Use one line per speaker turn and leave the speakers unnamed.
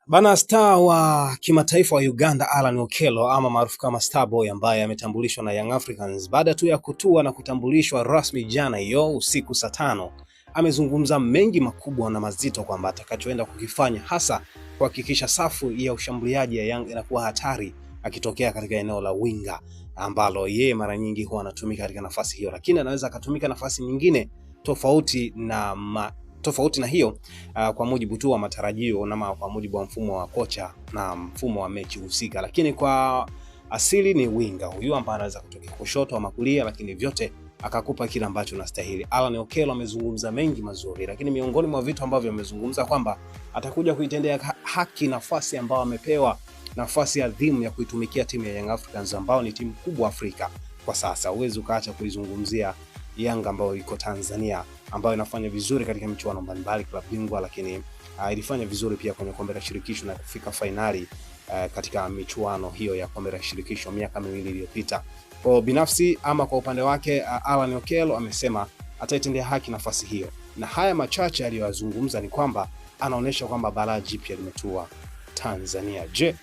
Bana, star wa kimataifa wa Uganda Allan Okello ama maarufu kama Starboy ambaye ametambulishwa na Young Africans baada tu ya kutua na kutambulishwa rasmi jana hiyo usiku saa 5, amezungumza mengi makubwa na mazito kwamba atakachoenda kukifanya hasa kuhakikisha safu ya ushambuliaji ya Young inakuwa hatari akitokea katika eneo la winga ambalo yeye mara nyingi huwa anatumika katika nafasi hiyo, lakini anaweza akatumika nafasi nyingine tofauti na hiyo kwa mujibu tu wa matarajio na kwa mujibu wa mfumo wa kocha na mfumo wa mechi husika, lakini kwa asili ni winga huyu ambaye anaweza kutokea kushoto ama kulia, lakini vyote akakupa kile ambacho unastahili. Allan Okello amezungumza mengi mazuri, lakini miongoni mwa vitu ambavyo amezungumza kwamba atakuja kuitendea haki nafasi ambayo amepewa, nafasi adhimu ya kuitumikia timu ya Young Africans ambao ni timu kubwa Afrika kwa sasa. Huwezi ukaacha kuizungumzia Yanga ambayo iko Tanzania, ambayo inafanya vizuri katika michuano mbalimbali, klabu bingwa, lakini ilifanya vizuri pia kwenye kombe la shirikisho na kufika fainali katika michuano hiyo ya kombe la shirikisho miaka 2 iliyopita. Kwa binafsi ama kwa upande wake Allan Okello amesema ataitendea haki nafasi hiyo, na haya machache aliyoyazungumza ni kwamba anaonyesha kwamba balaa jipya limetua Tanzania. Je,